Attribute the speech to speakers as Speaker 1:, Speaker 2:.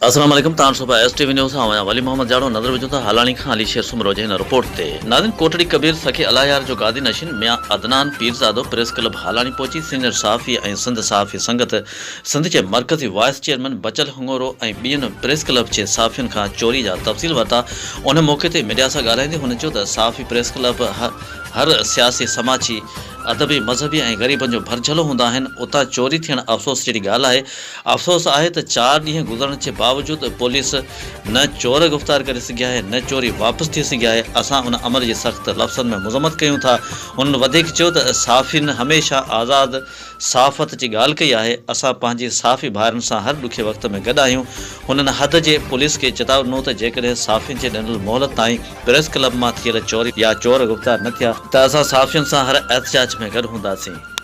Speaker 1: السلام عليڪم تان صبح ايس ٽي وي نيوز سان آهيان ولي محمد جاڙو نظر وجهون ٿا هالاڻي کان علي شير سومرو جي هن رپورٽ تي. ناظرين ڪوٽڙي ڪبير سخي الله يار جو گادي نشين ميان عدنان پيرزادو پريس ڪلب هالاڻي پهچي سينيئر صحافي ۽ سنڌ صحافي سنگت سنڌ جي مرڪزي وائيس چيئرمين بچل هڱورو ۽ ٻين پريس ڪلب جي صحافين کان چوري جا تفصيل ورتا ان موقعي تي ميڊيا سان ڳالهائيندي هن چيو ته صحافي پريس ڪلب هر سياسي سماجي ادبي، مذهبي ۽ غريبن جو ڀرجهلو هوندا آهن، اتان چوري ٿيڻ افسوس جهڙي ڳالهه آهي، افسوس آهي ته چار ڏينهن گذرڻ جي باوجود پوليس نه چور گرفتار ڪري سگهي آهي نه چوري واپس ٿي سگهي آهي، اسان ان عمل جي سخت لفظن ۾ مذمت ڪيون ٿا، هنن وڌيڪ چيو ته صحافين هميشه آزاد صحافت جي ڳالهه ڪئي آهي، اسان پنهنجي صحافي ڀائرن سان هر ڏکي وقت ۾ گڏ آهيون، هنن حد جي پوليس کي چتاء ڏنو ته جيڪڏهن صحافين جي ڏنل مهلت تائين پريس ڪلب مان ٿيل چوري يا چور گرفتار نه ٿيا ته اسان صحافين سان هر احتجاج ۾ گڏ هونداسين.